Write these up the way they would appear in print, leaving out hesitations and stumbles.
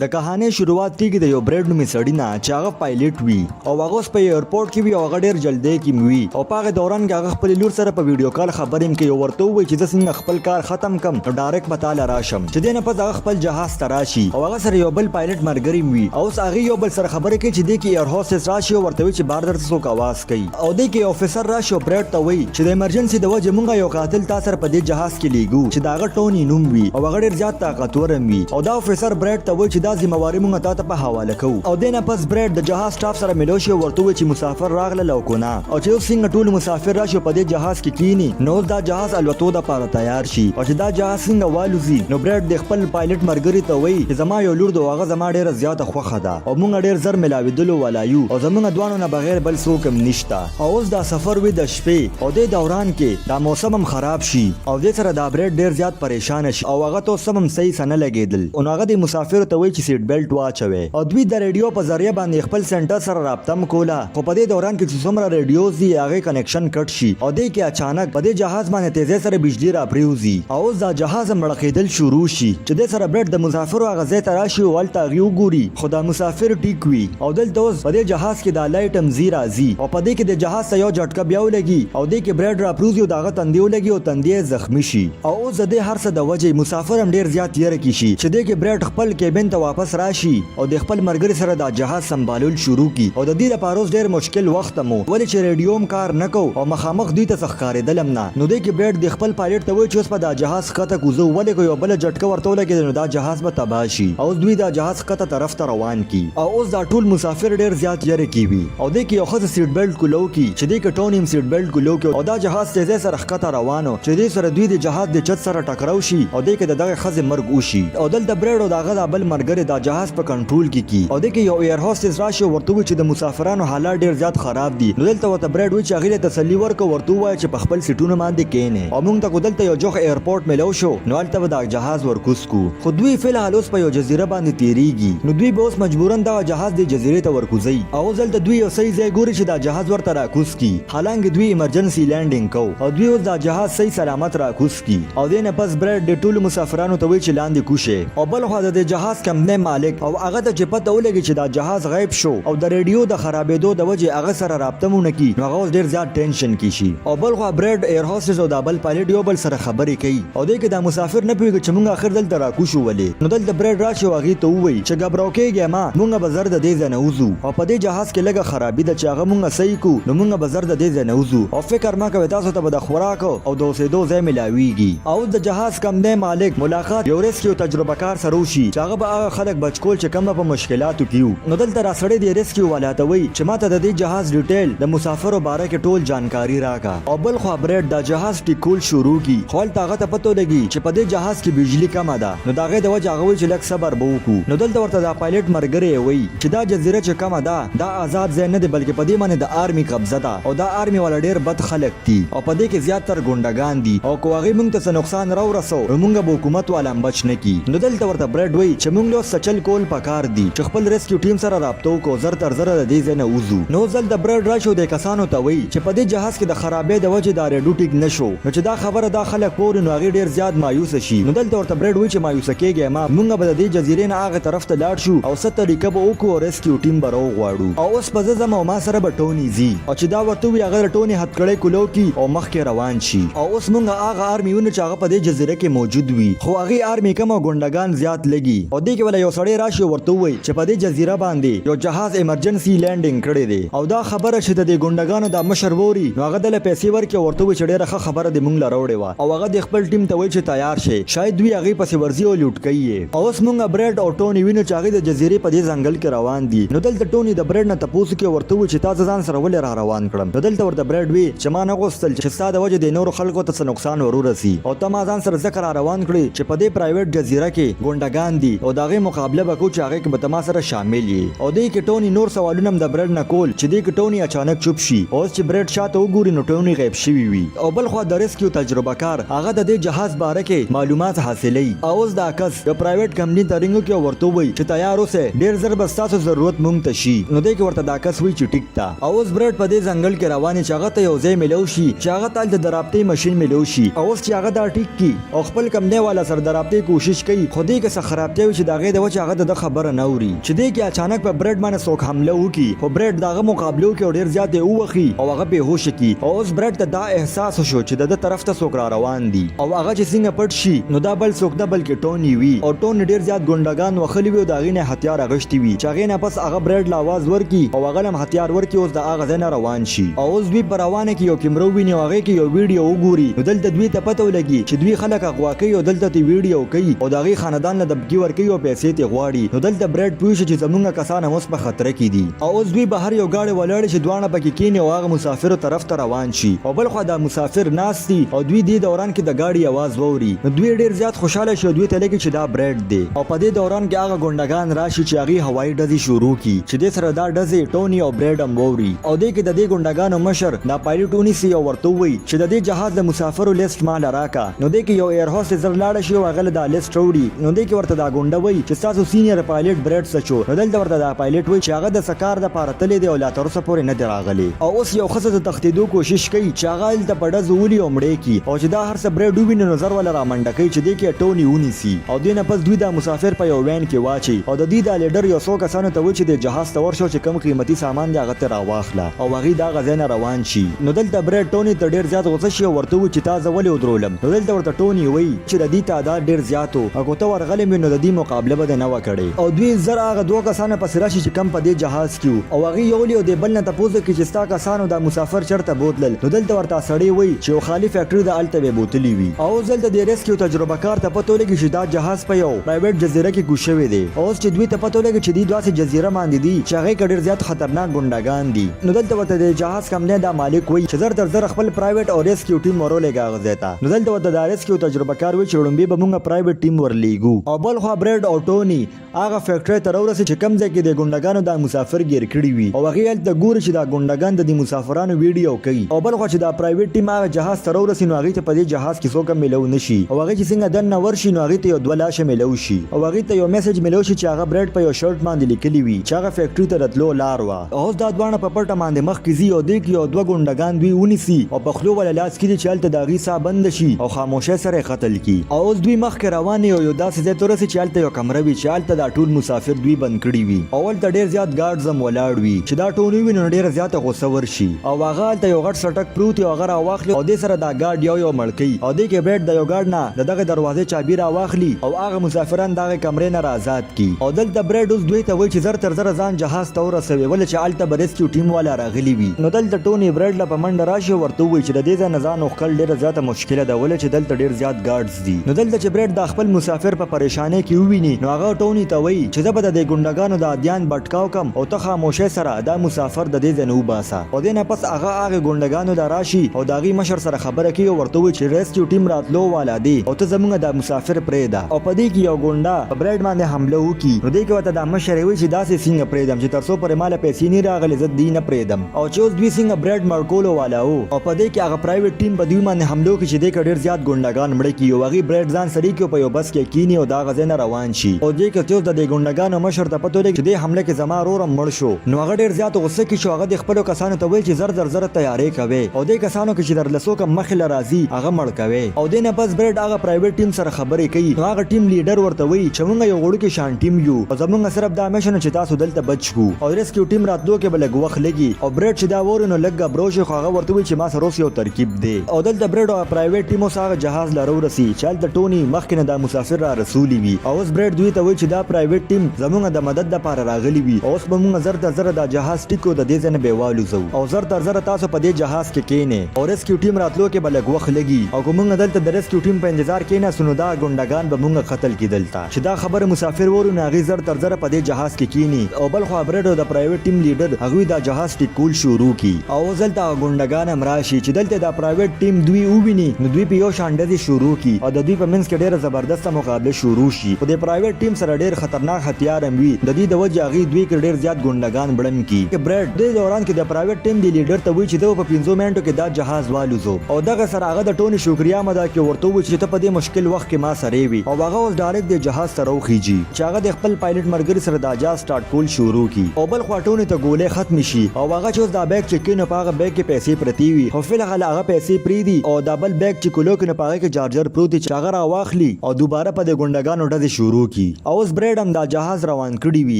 د کهانۍ شروعات کیږي د یو بریډ نومي سړي نه چې هغه پایلټ وي او هغه اوس په ایئرپورټ کې وي او هغه ډیر جلدی کې وي او په هغه دوران کې هغه خپلې لور سره په ویډیو کال خبرې هم کوي او ورته ووایي چې زه څنګه خپل کار ختم کم نو ډایرکټ به تاله راشم. چې دې نه پس هغه خپل جهاز ته راشي او هغه سره یو بل پایلټ مرګری هم وي او اوس هغوی یو بل سره خبرې کوي چې دې کې ایئر هوسټس راشي او ورته وایي چې بهر درته څوک اواز کوي او دې کې یو افیسر راشي او بریډ ته وایي چې د ایمرجنسي د وجې مونږ یو قاتل تا سره په دې جهاز کې لیږو چې د هغه ټوني نوم وي او هغه ډیر زیات طاقتور هم وي او دا افیسر بریډ ته وایي چې دا ذمه واري مونږ تاته په حواله کوو. او دې نه پس بریډ د جهاز سټاف سره ملو شي او ورته ووایي چې مسافر راغلل او که نه او چې اوس څنګه ټول مسافر راشي او په دې جهاز کې کینی نو اوس دا جهاز الوتو دپاره تیار شي او چې دا جهاز څنګه والوزي نو بریډ د خپل پایلټ مرګري ته وایي چې زما یو لور ده او هغه زما ډیره زیاته خوښه ده او مونږ ډیر زر ملاویدلو والا یو او زمونږ دواړو نه بغیر بل څوک هم نشته. او اوس دا سفر وي د شپې او دې دوران کې دا موسم هم خراب شي او دې سره دا بریډ ډیر زیات پریشانه شي او هغه ته اوس هم صحیح څه نه لګیدل نو هغه دې مسافرو ته وایي چې سیټ بیلټ واچوی او دوی د ریډیو په ذریعه باندې خپل سنټر سره رابطه هم کوله خو په دې دوران کې چې څومره ریډیوز دي هغې کنکشن کټ شي او دې کې اچانک په دې جهاز باندې تیزۍ سره بجلي راپریوځي او اوس دا جهاز هم ړقیدل شروع شي چې دې سره بریډ د مسافرو هغه ځای ته راشي او هلته هغوی وګوري خو دا مسافر ټیک وي او دلته اوس په دې جهاز کې دا لایټ هم ځي راځي او په دې کې د جهاز ته یو جټکه بیا ولګي او دې کې بریډ راپروځي او د هغه تندی ولګي او تندی یې زخمي شي او اوس د دې هر څه د وجې مسافر هم ډیر زیات یره کې شي چې دې کې بریډ خپل کیبن ته واپس راشي او د خپل مرګري سره دا جهاز سمبالول شروع کړي او د دې لپاره اوس ډیر مشکل وخت هم و ولې چې ریډیو هم کار نه کو او مخامخ دوی ته څه ښکاریدل هم نه نو دې کې بریډ د خپل پایلټ ته وایي چې اوس به دا جهاز ښکته کوزو ولې که یوه بله جټکه ورته ولګیده نو دا جهاز به تباه شي او اوس دوی دا جهاز ښکته طرف ته روان کی او اوس دا ټول مسافر ډیر زیات یری کی وی او دی کی یو ښځه سیټ بیلټ کولو کی چی دی کی ټونی هم سیټ بیلټ کولو کی او دا جهاز تیزی سره ښکته روان و چی دی سره دوی د جهاز د چت سره ټکرو شی او دی کی د دغه ښځی مرګ وشی او دلته بریډ او د هغه دا بل مرګری دا جهاز په کنټرول کی کی او دی کی یو ایئر هوسټس راشی او ورته ووایی چی د مسافرانو حالات ډیر زیات خراب دی نو دلته ورته بریډ وایی چی هغی له تسلی ورکړه او ورته ووایه چی په خپل سیټونو باندی کینی او مونږ ته خو دلته یو جوخ ایئرپورټ میلو شو نو هلته به دا جهاز ورکوز کو. خو دوی فی الحال اوس په یو جزیره باندې تیریږي نو دوی به اوس مجبوراً دغه جهاز دې جزیرې ته ورکوزوي او اوس دلته دوی یو صحیح ځای ګوري چې دا جهاز ورته راکوز کړي حالانکه دوی ایمرجنسي لینډینګ کو او دوی اوس دا جهاز صحیح سلامت راکوز کړي او دې نه پس برایټ دې ټولو مسافرانو ته وایي چې لاندې کوز شئ او بل خوا د دې جهاز کمپنۍ مالک او هغه ته چې پته ولګي چې دا جهاز غیب شو او د ریډیو د خرابیدو د وجې هغه سره رابطه هم ونه کړي نو هغه اوس ډیر زیات ټینشن کې شي او بل خوا برایټ ایئر هوسټس او دا بل پایلټ یو بل سره خبرې کوي. او دې کې دا مسافر نه پوهېږي چې مونږ اخر دلته راکوز شو ولې؟ نو دلته برېډ راشي او هغې ته ووایي چې ګبراو کېږی مه، مونږ به زر د دې ځای نه وځو او په دې جهاز کې لږه خرابي ده چې هغه مونږ صحیح کړو نو مونږ به زر د دې ځای نه وځو او فکر مه کوئ تاسو ته به د خوراک او د اوسېدو ځای ملاوېږي. او اوس د جهاز کمپنۍ مالک ملاقات یو ریسکیو تجربه کار سره وشي چې هغه به هغه خلک بچ کول چې کوم به په مشکلاتو کې وو. نو دلته راسړی دې ریسکیو والا ته وایي چې ماته د دې جهاز ډیټیل د مسافرو باره کې ټول جانکاري راکه. او بل خوا برېډ دا جهاز ټیک کول شروع کړي خو هلته هغه ته پته ولګي چې په دې جهاز کې بجلي کمه ده نو د هغې د وجې هغه وایي چې لږ صبر به وکړو نو دلته ورته دا پایلټ مرګری یې وایي چې دا جزیره چې کمه ده دا ازاد ځای نه دی بلکې په دې باندې د آرمي قبضه ده او دا آرمي والا ډېر بد خلک دي او په دې کې زیات تر ګونډه ګان دي او که هغوی مونږ ته څه نقصان راورسو نو مونږ به حکومت والا هم بچ نه کړي نو دلته ورته برېډ وایي چې مونږ له اوس څه چل کول پکار دي چې خپل ریسکیو ټیم سره رابطه وکړو او زر تر زره د دې ځای نه وځو نو اوس دلته برېډ راشي او دې کسانو ته وایي چې په دې جهاز کې د خرابۍ د وجې دا ریډو ټیک نه شو نو چې دا خبره دا خلک واوري نو هغوی ډیر زیات مایوسه شي نو دلته ورته برېډ وایي چې مایوسه کیږی مه مونږ به د دې جزیرې نه هغې طرف ته لاړ شو او څه طریقه به وکړو او ریسکیو ټیم به راوغواړو او اوس به زه ځم او ما سره به ټوني ځي او چې دا ورته ووایي هغه د ټوني هتکړۍ کولو کړي او مخکې روان شي او اوس مونږ هغه آرمي وینو چې هغه په دې جزیره کې موجود وي خو هغې آرمي کم او ګونډګان زیات لږي او دې کې وله یو سړی راشي او ورته ووایي چې په دې جزیره باندې یو جهاز ایمرجنسي لینډینګ کړی دی او دا خبره چې د دې ګونډګانو دا مشر ووري نو هغه دله پیسې ورکړي او ورته ووایي چې ډېره ښه خبره دې مونږ له راوړې وه او هغه دې خپل ټیم ته وایي چې تیار شئ شاید دوی هغې پسې ورځي او لوټ کوي یې. او اوس مونږ برېډ او ټوني وینو چې هغوی د جزیرې په دې ځنګل کې روان دي نو دلته ټوني د برېډ نه تپوس وکړي او ورته ووایي چې تا زه ځان سره ولې را روان کړم نو دلته ورته برېډ وي چې ما نه غوښتل چې ستا د وجې دې نورو خلکو ته څه نقصان ورورسي او ته ما ځان سره ځکه را روان کړې چې په دې پرایویټ جزیره کې ګونډګان دي او د هغې مقابله به کوو چې هغې کې به ته ما سره شامل یې. او دې کې ټوني نور سوالونه هم د برډ نه کول چې دې کې ټوني اچانک چوپ شي او اوس چې برډ شاته وګوري نو ټوني غیب شوي وي. او بل خوا د ریسکیو تجربه کار هغه د دې جهاز باره کې معلومات حاصلوي او اوس دا کس یو پرایویټ کمپني ته رینګ وکړي او ورته ووایي چې تیار اوسئ ډیر زر به ستاسو ضرورت مونږ ته شي نو دې کې ورته دا کس وایي چې ټیک ده. او اوس برډ په دې ځنګل کې روان چې هغه ته یو ځای ملو شي چې هغه ته هلته د رابطې مشین ملو شي او اوس چې هغه دا ټیک کړي او خپل کمپنۍ والا سره د رابطې کوشش کوي خو دې کې څه خرابتیا وي چې د هغې هغې د وجې هغه د ده خبره نه اوري. چې دې کې اچانک په برېډ باندې څوک حمله وکړي خو برېډ د هغه مقابله وکړي او ډېر زیات یې ووهي او هغه بې هوشه کړي او اوس برېډ ته دا احساس وشو چې د ده طرف ته څوک راروان دي او هغه چې څنګه پټ شي نو دا بل څوک نه بلکې ټوني وي او ټوني ډېر زیات ګونډګان وهلي وي او د هغې نه یې هتیار اخیستي وي چې هغې نه پس هغه برېډ له اواز ورکړي او هغه له هم هتیار ورکړي اوس د هغه ځای نه روان شي او اوس دوی په روانه کې یو کیمره وویني او هغې کې یو ویډیو وګوري نو دلته دوی ته پته ولګي چې دوی خلک اغوا کوي او دلته ترې ویډیو کوي او د هغې خاندان له دمکي ورکوي او پیسې ترې غواړي نو دلته برېډ پوه شي چې زمونږ کسان هم اوس په خطره کې دي او اوس دوی بهر یو ګاډی ولاړ چې دواړه پکې کیني او هغه مسافرو طرف ته روان شي او بلخوا دا مسافر ناست دي او دوی دې دوران کې د ګاډي اواز واوري نو دوی ډېر زیات خوشحاله شي او دوی ته لګي چې دا برېډ دی او په دې دوران کې هغه ګونډګان راشي چې هغوی هوایي ډزې شروع کړي چې دې سره دا ډزې ټوني او برېډ هم واوري او دې کې د دې ګونډګانو مشر دا پایلټ ونیسي او ورته ووایي چې د دې جهاز د مسافرو لیست ما له راکه. نو دې کې یو ایر هوسټس زر لاړه شي او هغه له دا لیست راوړي نو دې کې ورته دا ګونډه وایي چې ستاسو سینیر پایلټ برېډ څه شو نو دلته ورته دا پایلټ وایي چې هغه د څه کار دپاره تللی دی او لا تر اوسه پورې نه دی راغلی او اوس یو ښځه د تښتېدو کوشش کوي چې هغه هلته په ډزو ولي او مړې کړي او چې دا هر څه برېډ وویني نو زر وله رامنډه کوي چې دې کې ټوني ونیسي او دې نه پس دوی دا مسافر په یو وین کې واچوي او د دوی دا لیډر یو څو کسانو ته وایي چې دې جهاز ته ورشه او چې کوم قیمتي سامان دی هغه ترې راواخله او هغوی د هغه ځای نه روان شي نو دلته برېډ ټوني ته ډېر زیات غوسه شي او ورته ووایي چې تا زه ولې ودرولم نو دلته ورته ټوني وایي چې د دوی تعداد ډېر زیات و او که ته ورغلی وې نو د دوی مقابله به دې نه وه کړې او دوی زر هغه دوو کسانو پسې راشي چې کوم په دې جهاز کې وو او هغوی یو له یو دې بل نه تپوس وکړي چې ستا کسانو دا مسافر چرته بوتلل نو دلته ورته سړی وایي چې یو خالي فیکټري ده هلته به یې بوتلي وي او اوس دلته دې ریسکیو تجربه کار ته پته ولګي چې دا جهاز په یو پرایویټ جزیره کې کوز شوی دی او اوس چې دوی ته پته ولګي چې دوی داسې جزیره باندې دي چې هغې کې ډېر زیات خطرناک ګونډګان دي نو دلته ورته د جهاز کمپنۍ دا مالک وایي چې زر تر زره خپل پرایویټ او ریسکیو ټیم ورولېږه هغه ځای ته نو دلته ورته دا ریسکیو تجربه کار وایي چې ړومبی به مونږ پرایویټ ټیم ورلیږو او بلخوا برېډ او ټوني هغه فیکټرۍ ته راورسي چې کوم ځای کې د ګونډګانو دا مسافر ګیر کړي وي او هغوی هلته ګوري چې دا ګونډګان د دې مسافرانو ویډیو کوي او بلخوا چې دا پرایویټ ټیم هغه جهاز ته راورسي نو هغوی ته په دې جهاز کې څوک هم میلو نه شي او هغوی چې څنګه دننه ورشي نو هغوی ته یو دوه لاشه میلو شي او هغوی ته یو میسج میلو شي چې هغه برېډ په یو شرټ باندې لیکلي وي چې هغه فیکټري ته د تلو لار وه. او اوس دا دواړه په پټه باندې مخکې ځي او دې کې یو دوه ګونډګان دوی ونیسي او په خولو وله لاس کیږي چې هلته د هغوی ساه بنده شي او خاموشۍ سره یې قتل کړي. او اوس دوی مخکې روان وي او یو داسې ځای ته ورسي چې هلته یوه کمره وي چې هلته دا ټول مسافر دوی بند کړي وي او هلته ډېر زیات ګارډز هم ولاړ وي چې دا ټول وویني نو ډېره زیاته غوسه ورشي او هغه هلته یو غټ څټک پروت وي او هغه راواخلي او دې سره دا ګارډ یو یو مړ کوي او دې کې برېډ د یو ګارډ نه د دغې دروازې چابي راواخلي او هغه مسافران د هغې کمرې نه را ازاد کړي او دلته برېډ اوس دوی ته وایي چې زر تر زره ځان جهاز ته ورسوي ولې چې هلته به ریسکیو ټیم والا راغلي وي نو دلته ټوني برېډ له په منډه راشي او ورته ووایي چې د دې ځای نه ځان وښکل ډېره زیاته مشکله ده ولې چې دلته ډېر زیات ګارډز دي نو دلته چې برېډ دا خپل مسافر په پریشانۍ کې وویني نو هغه ټوني ته وایي چې زه به د دې ګونډګانو دا دیان بټکاو کم او ته خاموشۍ سره دا مسافر د دې ځای نه وباسه او دې نه پس هغه هغې ګونډګانو له راشي او د هغوی مشر سره خبره کوي او ورته ووایي چې ریسکیو ټیم راتلو والا دی او ته زمونږ دا مسافر پرېږده او په دې کې یو ګونډه په برېډ باندې حمله وکړي نو دې کې ورته دا مشر یې وایي چې داسې څنګه پرېږدم چې تر څو پورې ماله پیسې نی راغلې زه دوی نه پرېږدم او چې اوس دوی څنګه برېډ مړ کولو والا وو او په دې کې هغه پرایویټ ټیم په دوی باندې حمله وکړي چې دې کې ډېر زیات ګونډګان مړه کړي او هغوی برېډ ځان سره کړي او په یو بس کې کیني او د هغه ځای نه روان شي او دې کې چې اوس د دې ګونډګانو مشر ته پته ولګي چې دې حمله کې زما ورور هم مړ شو نو هغه ډېر زیات غوسه کې شو هغه دې خپلو کسانو ته ویل چې زر تر زره تیارې کوئ او دې کسانو کې چې درله څوک هم مخې له راځي هغه مړ کوئ او دې نه پس برېډ هغه پرایویټ ټیم سره خبرې کوي نو هغه ټیم لیډر ورته وایي چې مونږ یو وړوکی شان ټیم یو او زمونږ صرف دا مشن و چې تاسو دلته بچ کړو او ریسکیو ټیم راتلو کې به لږ وخت لګي او برېډ چې دا ووري نو لږ ګبرو شي خو هغه ورته وایي چې ما سره اوس یو ترکیب دی او دلته برېډ او پرایویټ ټیم اوس هغه جهاز له راورسي چې هلته ټوني مخکې نه دا مسافر را رسولي وي او اوس برېډ دوی ته وایي چې دا پرایویټ ټیم زمونږ د مدد لپاره راغلي وي او اوس به مونږ زر تر زره دا جهاز ټیک کړو د دې ځای نه به یې والوزوو او زر تر زره تاسو په دې جهاز کې کینئ او ریسکیو ټیم راتلو کې به لږ وخت لګي او که مونږ دلته د ریسکیو ټیم په انتظار کیناستو نو دا ګونډګان به مونږ قتل کړي دلته چې دا خبره مسافر ووري نو هغوی زر تر زره په دې جهاز کې کیني او بلخوا برېډ او د پرایویټ ټیم لیډر هغوی دا جهاز ټیک کول شروع کړي او اوس دلته هغه ګونډګان هم راشي چې دلته دا پرایویټ ټیم دوی وویني نو دوی په یو شان ډزې شروع کړي او د دوی په منځ کې ډیره زبردسته مقابله شروع شي خو د پرایویټ ټیم سره ډیر خطرناک هتیار هم وي د دې د وجې هغوی دوی کې ډیر زیات ګونډګان بړم کړي. برېډ دې دوران کې د پرایویټ ټیم دې لیډر ته وایي چې زه به په پنځو منټو کې دا جهاز والوزوم او دغه سره هغه د ټوني شکریا هم ادا کړي او ورته ووایي چې ته په دې مشکل وخت کې ما سره وې او هغه اوس ډایرکټ دې جهاز ته راوخیژي چې هغه د خپل پایلټ ملګري سره دا جهاز سټارټ کول شروع کړي او بل خوا ټوني ته ګولۍ ختمې شي او هغه چې اوس دا بیګ چک کوي نو په هغه بیګ کې پیسې پرتې وي خو فلحال هغه پیسې پریږدي او دا بل بیګ چې کولو کې نو په هغه کې جارجر پروت وي چې هغه راواخلي او دوباره په دې ګونډګانو ډزې شروع کړي. وکړي. او اوس برېډ هم دا جهاز روان کړي وي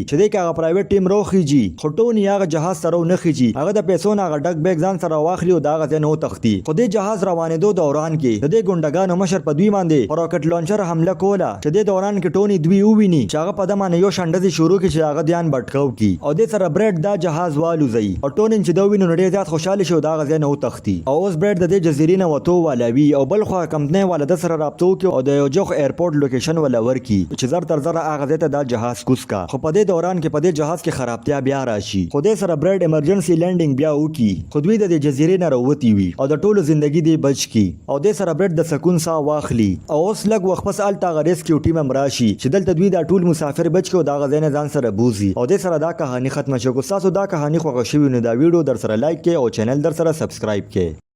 چې دې کې هغه پرایویټ ټیم روخیږي، خو ټوني هغه جهاز سره ونه خیږي، هغه د پیسو نه هغه ډک بیګ ځان سره واخلي او د هغه ځای نه وتښتي. خو دې جهاز روانېدو دوران کې د دې ګونډګانو مشر په دوی باندې په راکټ لانچر حمله کوله چې دې دوران کې ټوني دوی وویني چې هغه په ده باندې یو شان ډزې شروع کړي چې د هغه دیان بټکاو کړي او دې سره برېډ دا جهاز والوزوي او ټوني چې دا وویني نو ډېر زیات خوشحاله شي او د هغه ځای نه وتښتي. او اوس برېډ د دې جزیرې نه وتو والا وي او بل خوا کمپنۍ والا ده سره رابطه وکړي او د یو جوخ ایرپورټ لوکیشن وله ورکړي چې زر تر زره هغه ځای ته دا جهاز کوز کا. خو په دې دوران کې په دې جهاز کې خرابتیا بیا راشي خو دې سره برېډ ایمرجنسي لینډینګ بیا وکړي خو دوی د دې جزیرې نه راوتي وي او د ټولو زندګي دې بچ کړي او دې سره برېډ د سکون ساه واخلي. او اوس لږ وخت پس هلته هغه ریسکیو ټیم هم راشي چې دلته دوی دا ټول مسافر بچ کړي او د هغه ځای نه ځان سره بوځي او دې سره دا کهاني ختمه شوه. که ستاسو دا کهاني خوښه شوي نو دا ویډیو درسره لایک کړئ او چینل درسره سبسکرایب کړئ.